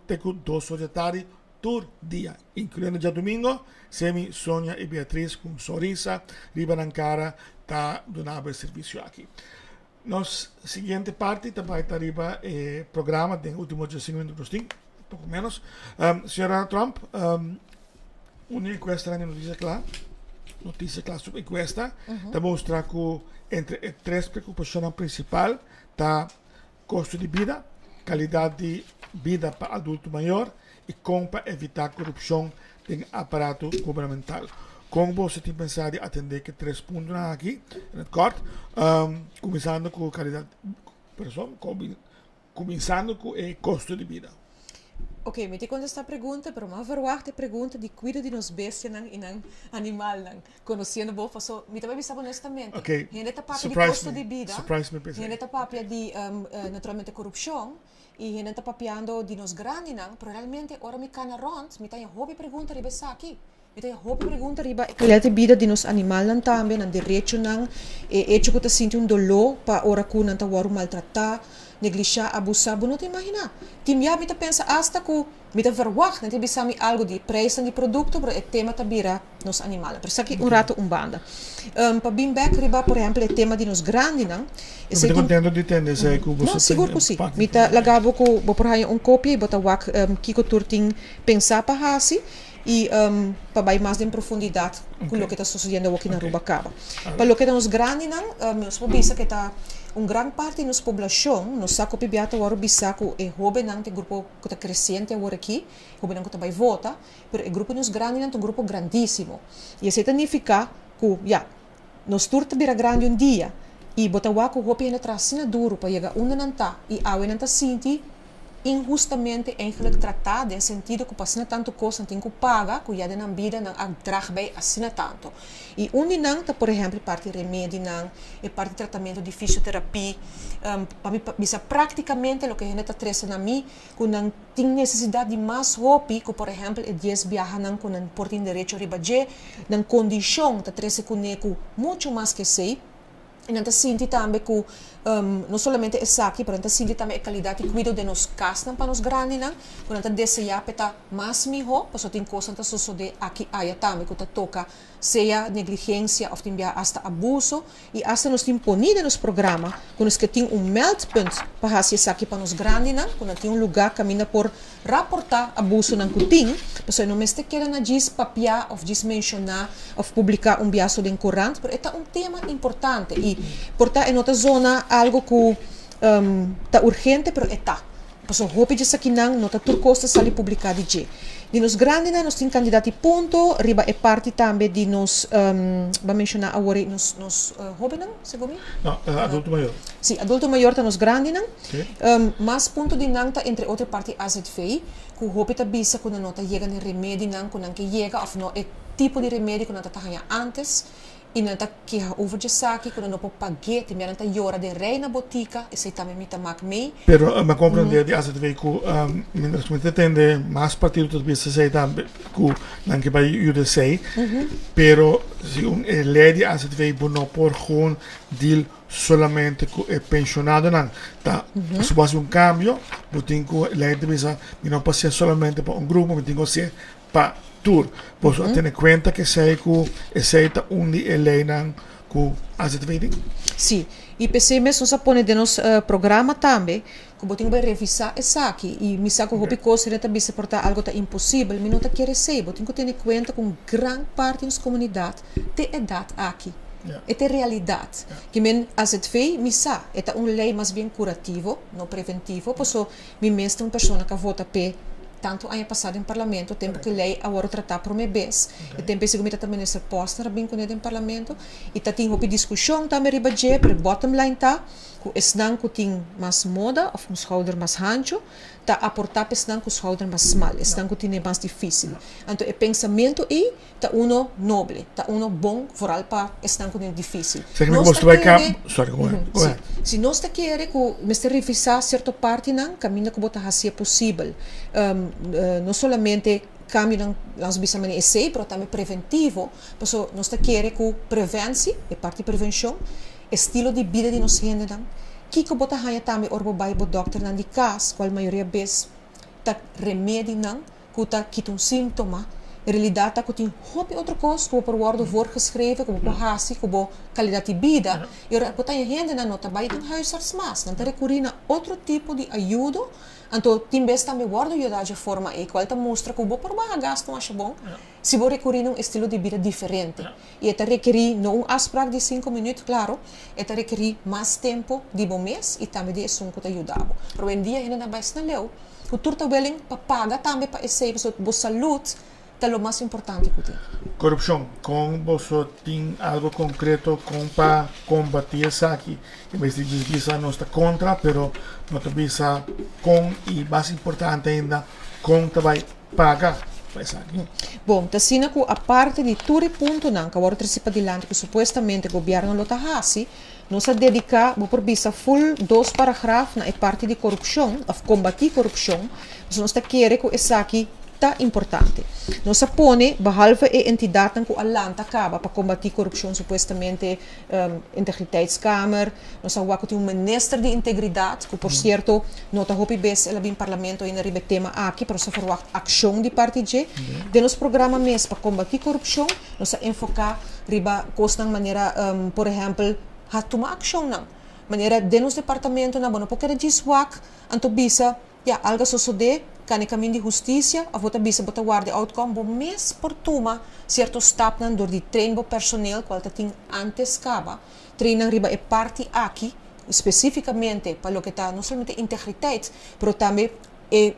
te ku dos ora di atardi. tur dia, incluyendo diadomingo, Semi, Sonia y Beatriz cu un sonrisa riba nan cara ta duna bo e servicio aki. Nos siguiente parti ta bai ta riba e programa den ultimo 5 minuto nos tin, poco menos. Señora Tromp, un encuesta di Noticia Cla, Noticia Cla su encuesta, ta mustra cu entre e tres preocupacionnan principal ta costo di bida, calidad di bida pa adulto mayor y con pa evita corupcion den aparato gubernamental. Con boso tin pensa di atende cu e tres puntonan aki in het kort? Cuminsando cu calidad, perdon, cuminsando cu e costo di bida. Ok, mi ta contesta pregunta, pero mi a verwacht e pregunta di cuido di nos bestianan y nan animalnan. Conociendo bo, paso mi ta bay bisa bo honestamente, Ok, hende ta papia di surprise costo me, di bida, surprise me p'esei. hende ta papia di naturalmente corupcion, y hende ta papiando di nos grandinan, pero realmente ora mi cana rond, mi ta haña hopi pregunta riba esaki. Mi ta haña hopi pregunta riba e calidad di bida di nos animalnan tambe, nan derechonan, e hecho cu ta sinti un dolor pa ora cu nan ta wordo maltrata, neglisha, abusa, bo no ta imagina. Tin bia mi ta pensa hasta cu mi ta verwacht, nan ta bisa mi algo di prijsnan di producto, pero e tema ta bira nos animalnan. Pero esaki un rato un banda. Pa bin bek riba, por ehempel, e tema di nos grandinan, Mi esei ta tin contento di tende esei cu No, boso sigur tin cu si. parti Mi di ta laga bo cu bo por haña un copia y bo ta wak kico tur tin pensa pa haci y pa bay mas den profundidad cu Ok. loke ta sucediendo awoki na Ok. Aruba caba. Pa Alright. loke ta nos grandinan, nos por bisa cu e ta un gran parti di nos poblacion, nos sa cu p'e ta worde bisa cu e hobennan ta e grupo cu ta creciente awor aki, hobennan cu ta bay vota, Pero e grupo di nos grandinan ta un grupo grandísimo. I esei ta nifiká ku, ya, nos tur ta bira grandi un dia. I bo ta wak ku hopi hende traha asina duru pa yega unda nan ta, i awe nan ta sinti inhustamente eigenlijk tratá den sentido ku pa asina tantu kos nan tin ku paga ku ya den nan bida nan a drag bei asina tantu. I un di nan ta por ehèmpel e parti remedinan, e parti tratamentu di fisioterapia, pa mi bisa práktikamente loke hende ta trese na mi ku nan tin nesesidat di mas hopi ku por ehèmpel e dies biahanan ku nan por tin derecho riba dje, nan kondishon ta trese kuné ku muchu mas ku esei i nan ta sinti tambe ku no solamente esaki pero nan ta sinti tambe e kalidat di kuido den nos kasnan pa nos grandinan ku nan ta deseá p'e ta mas mihó pasobra tin kosnan ta sosodé aki aya tambe ku ta toka sea negligensia òf tin biaha asta abuso. I asta nos tin poní den nos programa ku nos ke tin un meldpunt pa hasi esaki pa nos grandinan, ku nan tin un lugá kaminda por raportá abusonan ku tin, pasobra e no mester keda na djis papiá òf djis menshoná òf publiká un biaso den korant, pero e ta un tema importante i por ta e no ta zona algu ku ta urgente, pero e ta. Pasobra hopi djesakinan no ta tur kos ta sali publiká di dje. Di nos grandinan nos tin kandidat di punto riba e parti tambe di nos, bo a menshoná awor ei, nos nos hóbennan, segun mi? No, adulto mayor. Sí, adulto mayor ta nos grandinan. Mas punto di nan ta entre otro e parti AZV, ku hopi ta bisa ku nan no ta yega na e remedinan ku nan ke yega òf no e tipo di remedi ku nan ta ta haña ántes. I nan ta keha over djesaki ku nan no por pag'é, te mira nan ta yora den rei na botika, esei tambe mi ta mak mei. Pero mi a komprendé di azv ku mientras ku mi ta tende mas partido ta bisa esei tambe ku nan ke bai yuda esei, pero segun e lei di azv bo no por gewoon deal solamente ku e penshonadonan. Ta si bo hasi un kambio bo tin ku lei ta bisa mi no por hasié solamente pa un grupo mi tin ku hasié Pa tur. Boso a tene kuenta ku esei ku esei ta un di e leinan ku azv tin? Sí, i p'esei mes nos a pone den nos programa tambe ku bo tin ku bai revisá esaki. I mi sa ku hopi kos hende ta bisa por ta algu ta imposibel. Mi no ta kere esei. Bo tin ku tene kuenta ku un gran parti di nos komunidat te edat aki. E ta e realidat. Ki men azv mi sa e ta un lei mas bien kurativo, no preventivo, paso Mi mes ta un persona ku a vota p'e tantu aña pasá den parlamento, tempu ku e lei a wòrdu tratá promé bes. E tempu esei ku mi ta minister Posner a bin kuné den parlamento i ta tin hopi diskushon tambe riba dje, pero e bottom line ta ku esnan ku tin mas moda òf un schouder mas hanchu ta aportá pa esnan ku schouder mas smal, esnan ku tine mas difísil. Anto e pensamentu ei Ta uno noble, ta uno bon, vooral pa esnan ku tin difísil. Nos ta kere, sí, si nos ta kere ku mester revisá sierto partinan kaminda ku bo ta hasié posibel, no solamente kambionan, lanos bisa manera esei, pero tambe preventivo, pasobra nos ta kere ku preventie, e parti prevenshon, estilo di bida di nos hendenan, kiko bo ta haña tambe ora bo bai bo dòkternan di kas, kual mayoria bes ta remedinan. Ku ta kita un síntoma. En realidat ta ku tin hopi otro kos ku bo por wòrdu voorgeschreven, ku bo por hasi ku bo kalidat di bida. I ora bo ta haña hendenan no ta bai den huisarts mas, nan ta rekurí na otro tipo di ayudo. Anto tin bes tambe wòrdu yudá dje forma ei, kual ta mustra ku bo por baha gastu masha bon si bo rekurí na un estilo di bida diferente. I e ta rekerí no un afsprak di sinku minüt, klaro, e ta rekerí mas tempu di bo mes i tambe di esun ku ta yuda bo. Pero oyendia hendenan bai asina leu ku tur ta willing pa paga tambe pa esei pasobra bo salud ta lo mas importante ku tin. Korupshon, kon boso tin algo konkreto kon pa kombatí esaki? En bes di djis bisa nos ta kontra, pero no ta bisa kon i mas importante ainda kon ta bai paga pa esaki. Bon, ta asina ku aparte di tur e puntonan ku a wòrdu trese padilanti ku supuestamente gobièrnu lo ta hasi, nos a dediká, bo por bisa ful dos paragraf na e parti di korupshon òf kombatí korupshon, pasobra nos ta kere ku esaki ta importante. Nos a pone, behalve e entidatnan ku a lanta kaba pa kombatí korupshon supuestamente Integriteitskamer, nos a wak ku tin un minister di integridat, ku por sierto no ta hopi bes el a bin parlamento ainda riba e tema aki, pero nos a ferwagt akshon di parti dje. Den nos programa mes pa kombatí korupshon, nos a enfoká riba kosnan manera, por ehèmpel, ha tuma akshonnan. Manera den nos departamentonan bo no por keda djis wak anto bisa, Ya, algo a sosodé, kane kamin di hustisia, òf bo ta bisa bo ta warda e outcome, bo mes por tuma sierto stapnan dor di train bo personeel kual ta tin ántes kaba, train nan riba e parti aki, spesífikamente pa loke ta no solamente integriteit, pero tambe e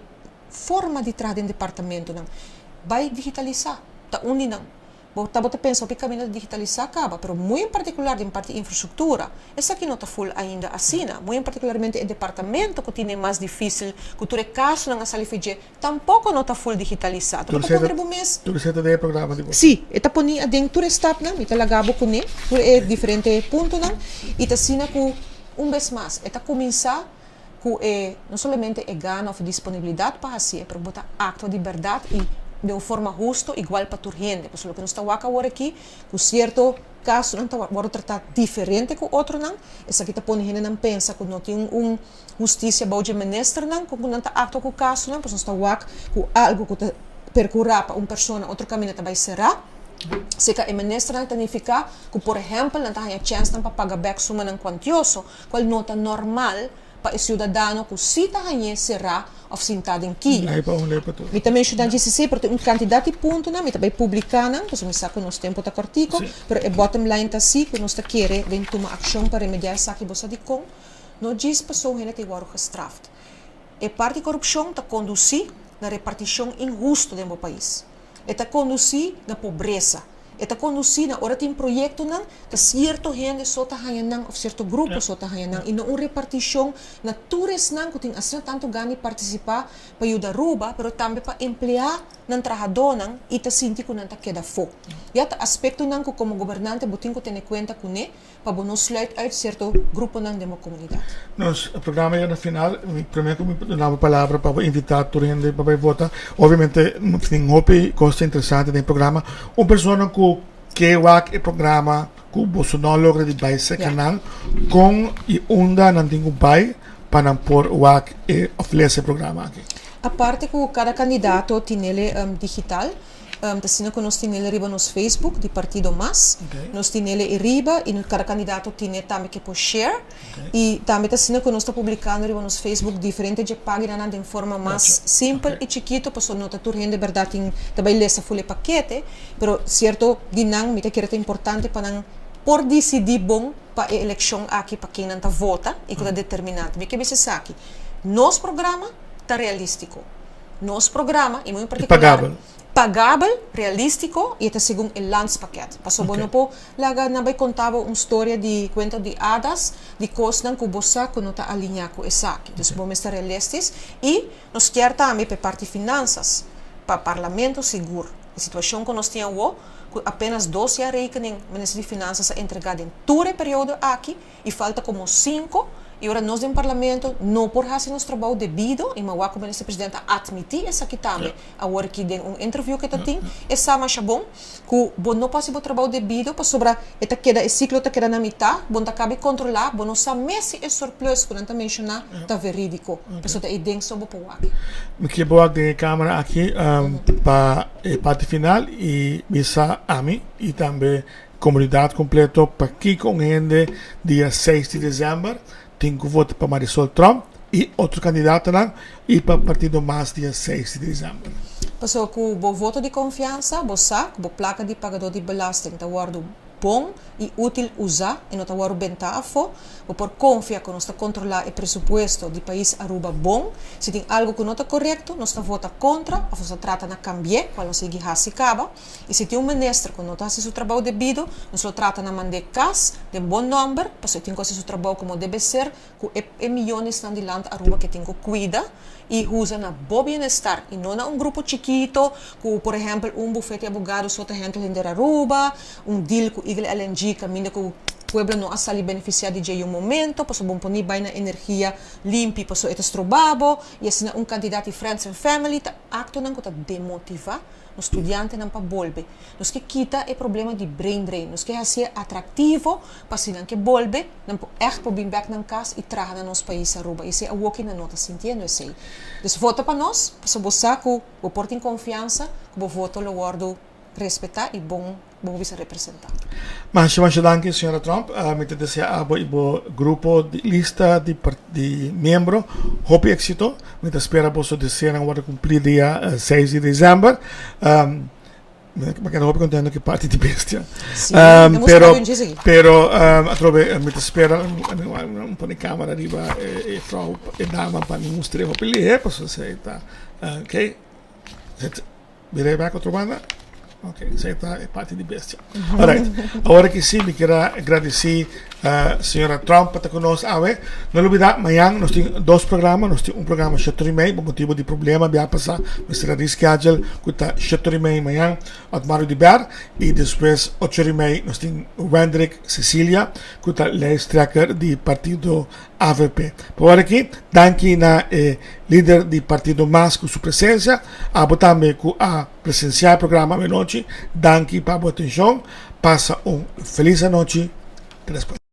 forma di traha den departamentonan. Bai digitalisá, ta un di nan. Bo tabata pensa hopi kaminda di digitalisá kaba, pero muy en partikular den parti infrastruktura, esaki no ta ful ainda asina. Muy en partikularmente e departamento ku tine mas difísil, ku tur e kasonan a sali for dje, tampoko no ta ful digitalisá. Tur ta pone bo mes. Tur esei ta den e programa di bo? Sí, e ta poni aden tur e stapnan, mi ta laga bo kuné, tur e diferente puntonan, i ta asina ku un bes mas e ta kuminsá ku e no solamente e gana òf e disponibilidat pa hasié, pero bo ta aktua di bèrdat i den un forma husto igual pa tur hende. Pasobra loke nos ta wak awor aki, ku sierto kasonan ta wòrdu tratá diferente ku otronan, esaki ta pone hendenan pensa ku no tin un hustisia bou dje ministernan kon ku nan ta aktua ku kasonan, pasobra nos ta wak ku algu ku ta perkurá pa un persona otro kaminda ta bai será. Seka e ministernan ta nifiká ku por ehèmpel nan ta haña chènsnan pa paga bèk sumanan kuantioso, Cual no ta normal pa e ciudadano cu si ta hañ'é cerá of sintá den kia. Lei pa un, lei pa tur. Mi ta menciona djisisei pero tin un cantidad di puntonan, mi ta bay publica nan, pasobra mi sa cu nos tempo ta cortico, pero e bottom line ta si cu nos ta kere den tuma accion pa remedia esaki. Bo sa dicon? No djis paso hende ta worde gestraft. E parti corupcion ta conduci na reparticion inhusto den bo pais. E ta conduci na pobresa. E ta kondusí na ora tin proyektonan ta sierto hende so ta haña nan òf sierto grupo so ta haña nan i no un repartishon na tur esnan ku tin asina tantu gana di partisipá pa yuda Aruba pero tambe pa empleá nan trahadónan i ta sinti ku nan ta keda afó. Ya ta aspektonan ku komo gobernante bo tin ku tene kuenta kuné pa bo no sluit uit sierto gruponan den bo komunidat. Nos programa yega na final. Mi prome ku mi duna bo palabra pa bo invitá tur hende pa bai vota. Obviamente tin hopi kos interesante den e programa. Un persona ku ke wak e programa ku boso no a logra di bai serka nan, kon i unda nan tin ku bai pa nan por wak e òf lesa e programa aki? Aparte ku kada kandidato tinele digital, Ta asina ku nos tinel riba nos Facebook di Partido Mas. Nos tinel e riba i kada kandidato tine tambe ke por share. I tambe ta asina ku nos ta publikando riba nos Facebook diferente dje paginanan den forma mas simpel i chikitu pasobra no ta tur hende bèrdat tin ta bai lesa ful e pakete. Pero sierto di nan mi ta kere ta importante pa nan por disidí bon pa e elekshon aki pa ken nan ta vota i ku ta determinante. Mi ke bisa esaki, nos programa ta realístiko. Nos programa, i muy en partikular. Pagabel. Pagabel, realístiko i e ta segun e landspakket. Pasobra bo no por laga nan bai konta bo un storia di kuenta di hadas, di kosnan ku bo sa ku no ta aliñá ku esaki. Dus bo mester realistis i nos kier tambe pa e parti finansas, pa parlamento sigur. E situashon ku nos tin awor, ku apenas dos jaarrekening Minister di Finansas a entregá den tur e periodo aki i falta komo sinku. Y ora nos den Parlamento no por haci nos trabou debido, y mi a wak cu Minister President a admiti esaki tambe awor aki den un interview cu e ta tin, e sa masha bon cu bo no por haci bo trabou debido pasobra e ta keda, e ciclo ta keda na mitad, bo no ta cabe controla, bo no sa mes si e surplus cu nan ta menciona ta veridico, pasobra ta ey den so bo por wak. Mi kier bo wak den e camera aki pa e parti final y bisa ami y tambe Comunidad completo pakico un hende dia seis di december tin cu vota pa Marisol Tromp y otro candidatonan y pa partido mas dia seis di december. Pasobra cu bo voto di confiansa bo sa cu bo placa di pagador di belasting ta wordo bon y util usa y no ta wordo benta afo. Bo por confia cu nos ta controla e presupuesto di pais Aruba bon. Si tin algo cu no ta corecto nos ta vota contra of nos ta trata na cambi'e cual nos sigui haci caba. I si tin un minister ku no ta hasi su trabou debido, nos lo trata na mand'é kas den bon nòmber, pasobra e tin ku hasi su trabou komo debe ser ku e e miyonesnan di land Aruba ke tin ku kuida i usa na bo bienestar i no na un grupo chikito ku por ehèmpel un bufete di abogado so ta hèndel henter Aruba, un deal ku Eagle LNG kaminda ku pueblo no a sali benefisiá di dje i un momento pasobra bo pone bai na energia limpi pasobra e ta stroba bo i asina un kantidat di friends and family ta aktonan ku ta demotivá Nos studiantenan pa bolbe. Nos ke kita e problema di brain drain. Nos ke hasié atractivo pa si nan ke bolbe, nan por ègt por bin bèk nan kas i traha na nos pais Aruba. I esei awoki nan no ta sintiendo esei. Dus vota pa nos, pasobra bo sa ku bo por tin konfiansa ku bo voto lo wòrdu respetá i bon bo por bisa representá. Masha masha danki señora Tromp. Mi ta desea abo y bo grupo di lista di di miembro hopi exito. Mi ta spera boso deseonan wordo cumpli dia seis di december. Mi keda hopi contento cu parti di bestia. Sí, um, pero pero um, atrobe mi ta spera un pone camera riba e, e vrouw e dama pa mi mustra hopi lihe pasobra esei ta okay. Mira e bek otro banda. Ok, esei ta e parti di bestia. Alright, awor aki sí mi kier a gradisí uh, señora Trump pa ta ku nos awe. No lubida, mañan nos tin dos programa. Nos tin un programa shetor y mei, pa motibo di problema bia pasá mester a reschedule ku ta shetor y mei mañan Otmar Oduber y despues ocho y mei nos tin Wendrick Cecilia ku ta lijsttrekker di partido Avp. Pa ora aki, danki na e lider di Partido Mas ku su presensia. Abo tambe ku a presensiá e programa awenochi, danki pa bo atenshon. Pasa un felis anochi. Te despues.